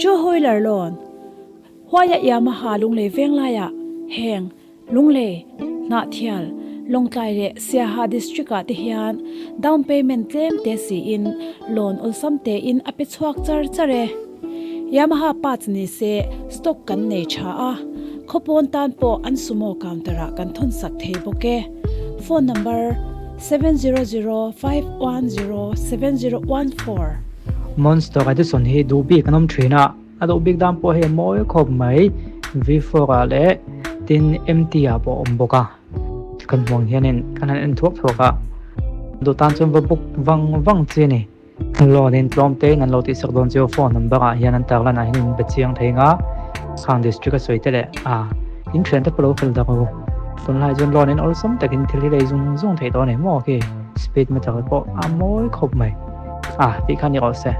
Two wheeler loan, Huaia Yamaha Lunglei Venglaiah heng Lunglei, Hnahthial, Lawngtlai leh Siaha District ah te hian down payment tlem te siin loan awlsam tein a pe chhuak char char e. Yamaha parts ni se stock kan nei tha a, khawpawn tan pawh an sumo counter ah kan thawn sak thei bawk e. Phone number, 7005107014. Monster Edison hi duh bik an awm thin a. A duh bik dan pawh hei a mawi khawp mai V4 ah leh tin MT ah pawh a awm bawk a kan hmuh ang hianin kan han en thuak thuak a duh tan chuan va book vang vang chi a ni loan in tlawm te in an lo tih sak dawn chu phone number ah hian an tar lan ah hian in be chiang thei ang a khang district a sawi te leh a in thian te pawh lo fel dak u tunlai chuan loan in awlsam takin thil hi lei zung zung theih dawn a ni maw khi speed meter pawh a mawi khawp mai a tih kha ni rawh se.